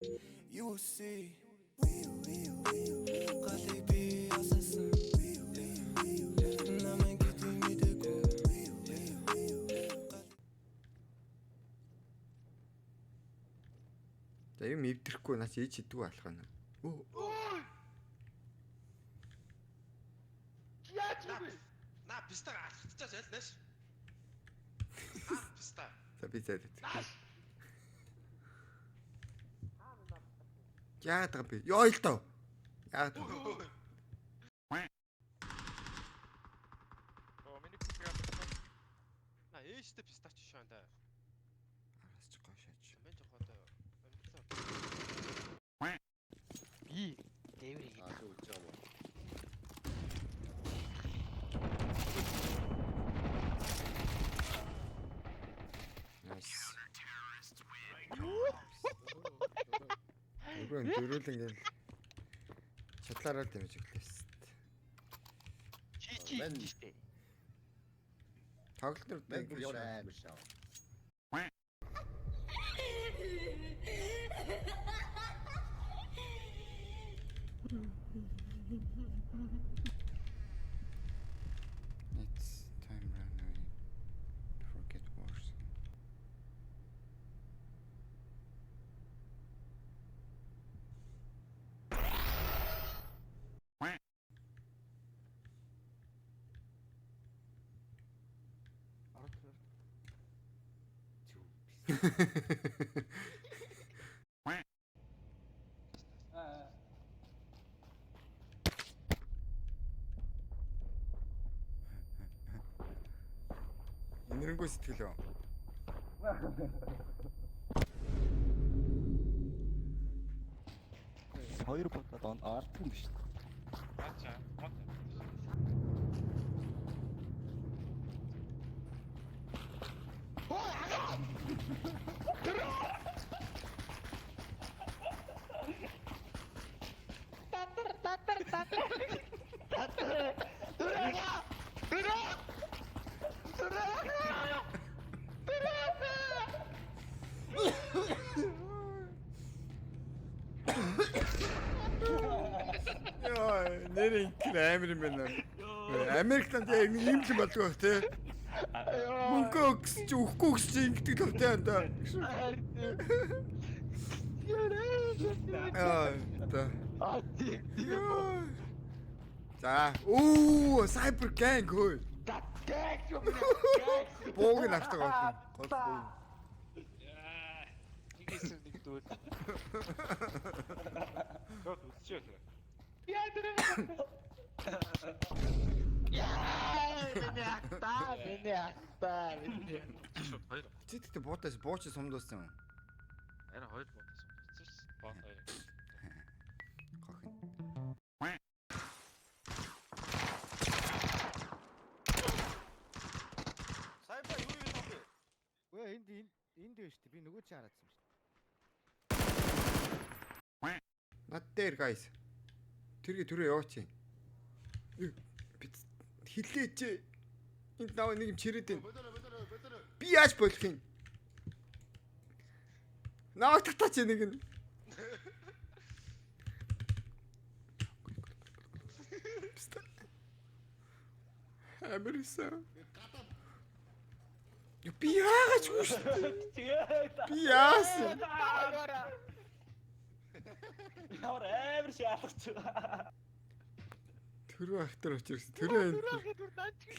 You will see. Галыг би асасан. Намайг гэдэг мэдээгүй. За юм эвдрэхгүй наач ээж идэггүй алах байна. Өө. Яаж юм бэ? На писта алхацчаас аль нааш. Аа писта. За би зайлаад. Яагаад байгаа би? Йоо л доо. Яагаад? Оо миний писта. На ээжтэй пистач шаан да. Араас ч гоо шааж. Мен жохоо даа. Амтлаа. Би дээврийг Аа чи үлж байгаа юм уу? Nice. Нөгөө дөрүүл ингээл чадлаараа л дэмэж өглөөс. чи чи Мен- гэж штэ. Тоглолт нэр Мен бүр ямар амар шаа. It's time run away before it get worse. Энэрэнгүй сэтгэл үү? Хоёр бодоод он арддаг юм биш. Ачаа. Мод. Йоо, нэр инкер амар юм байна. Америкт яг нэг юм л болдог байх те. Мөнгө өгс чи өгөхгүй өгс чи ингэдэг л те анда. Аа, та. Аа тий. Йоо. За, оо, Cyber Gang хөөе. Гэг юм. Бууг нь авдаг болно. Гол бууг. Яа. Нэг хэсэг нэг дүүл. Шууд үлчээ. Яа тэр. Яа, миний ахта, миний ахта, миний. Шууд хоёр. Чи тэгтээ буутаас бууч сумдуулсан юм. Арай хоёр бодсон юм. Бод хоёр. Хохин. Сайба юу юм бэ? Үгүй энд энд энд байна шүү дээ. Би нөгөө чи хараадсан шүү дээ. Над дээр guys. Тэргээ түрээ яваач. Би хилээч. Энд наваа нэг юм чирээд байна. Би яаж болох юм? Наваа татаач нэг нь. Пста. Амар исэн. Би яагаад ч үгүй шүү дээ. Би яасан? Ямар амар шаалгач байгаа. Төрөө ахтар очирсан. Төрөө энэ.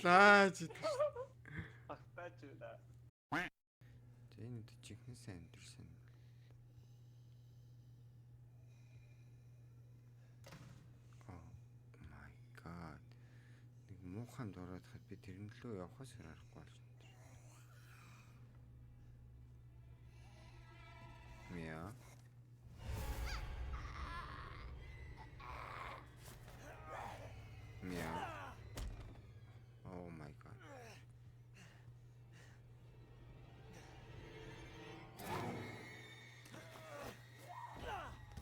Лааж идэх. Багтаач байна. За энэ үд жинхэнэ сайн амьдэрсэн. Oh my god. Нэг муухай дураад хад би тэрэн лөө явахаас аргагүй болж байна. Мяа. Мяа. Oh my god.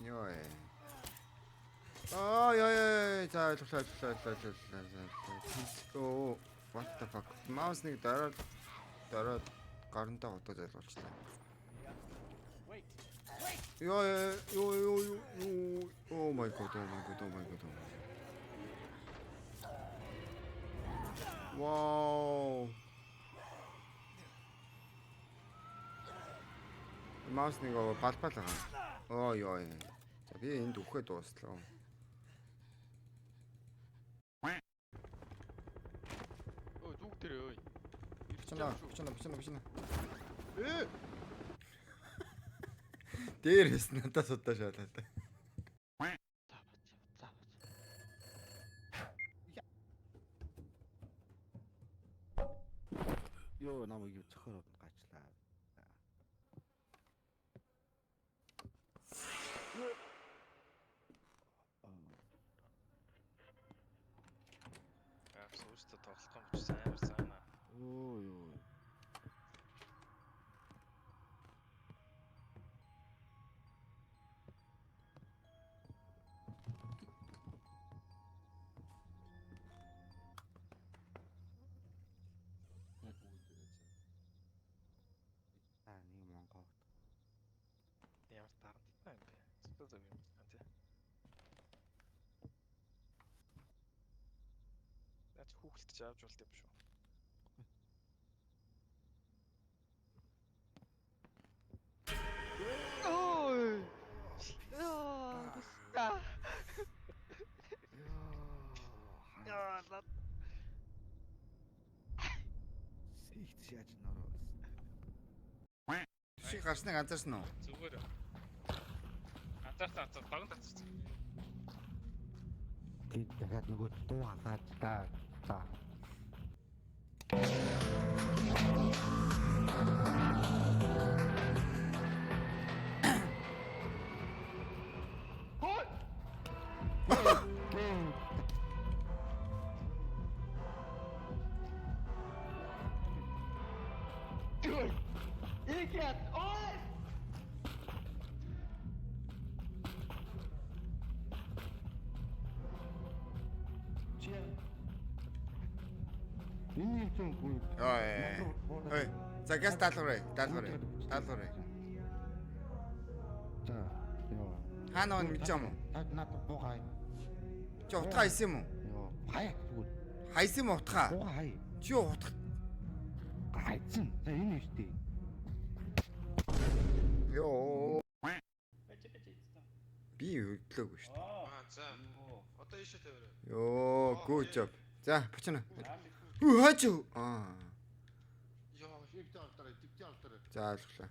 Йоо. Аа яа яа за ойлголоо ойлголоо ойлголоо ойлголоо. Оо what the fuck. Маус нэг дороод дороод гарантаа хотод залгуулчлаа. Wait. Wait. Йоо ёо ёо ёо. Oh my god, oh my god, oh my god. Oh my god. Вау. Маус нэг балбал байгаа. Оо ёо. За би энд үхээ дуслаа. Өө зүг дээр өө. Бичнэ, бичнэ, бичнэ, бичнэ. Ээ. Дээрээс надаас удаа шаалаа. За бач. За бач. Йоо намайг юу цохороод гачлаа. Аа, сүүстэ тоглох юм чи амар сайн аа. Өө ёо. Та нэг монгоо. Ямар дарамттай юм бэ? Зөв зөв юм байна тий. Наач хүүхэлдэж авч болт юм шүү. Ой. Яа, та. Яа, лат. Сэгт шааж нороо. Түшиг гарсныг анзаарсан уу? Зүгээр. Анзаарсан анзаар догон татчихсан. Тэд дахиад нөгөө дуу хасаад та. За. Игээд ой. Чи Энэ юм чинь үгүй. Ой. Ой. За газ даалгавраа, даалгавраа, даалгавраа. За. Йоо. Хаана нэг мэдэж юм уу? Та надад буугаа. Чи утгаа хайсан юм уу? Йоо. Хаяа зүгээр. Хайсан юм уу утгаа? Буугаа хай. Чи утга Хайцсан. За энэ юм шүү дээ. Йоо. Бэж бэж эцэн. Би хөдлөөгүй шүү дээ. Аа, за. Одоо ийшээ тавиарай. Йоо, good job. За, бочно. Хүү хаач. Аа. Йоо, Төвтэй олдорой, төвтэй олдорой. За ойлголоо.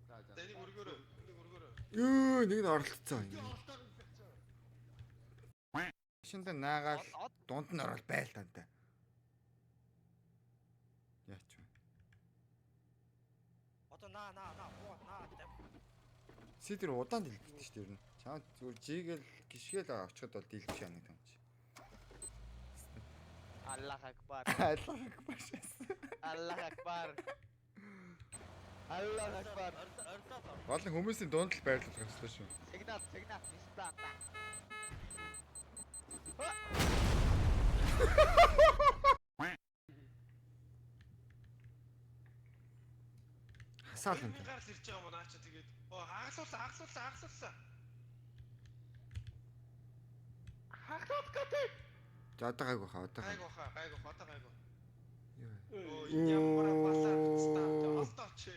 За за. за энийг өргөөрэй. Энийг өргөөрэй. Йоо, нэг нь оролцсон. Шиндэ наагаал дунд нь орол байл тантай. Яач вэ? Одоо наа наа наа буу наа. Си тэр удаан дэлбэлдэг шүү дээ ер нь. Чамд зүгээр жигээл гიშгээл очиход бол дэлбэх шана гэдэг юм чи. Аллах акбар. Аллах акбар шээс. Аллах акбар. Аллах акбар. Гол нь хүмүүсийн дунд л байрлах ёстой шүү. Сигнал сигнал ниста. Хасаал юм. Миний гарал ирж байгаа юм наа чи тэгээд. Оо, хаглууллаа, хаглууллаа, хаглууллаа. Хахлаад гэдэг. За одоо гайгүй хаа одоо Гайгүй гайгүй. хаа, гайгүй, одоо гайгүй. Йоо. Оо, ямар балаа стаа. Одоо чи.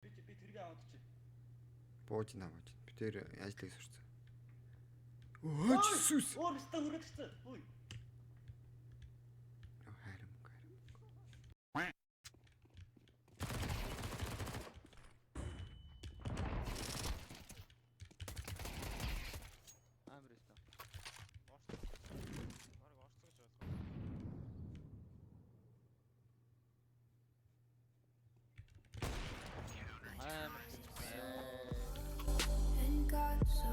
Би би тэргээ аваад чи. Бууж наа бууж. Би тэр ажлыг сурцсан. Өө сүс. Өөр өстө хүрээд ирсэн. Үй. Хайр мөнгө хайр. Амар өстө. Бараг орцоо гэж ойлгоо. Амар. And got so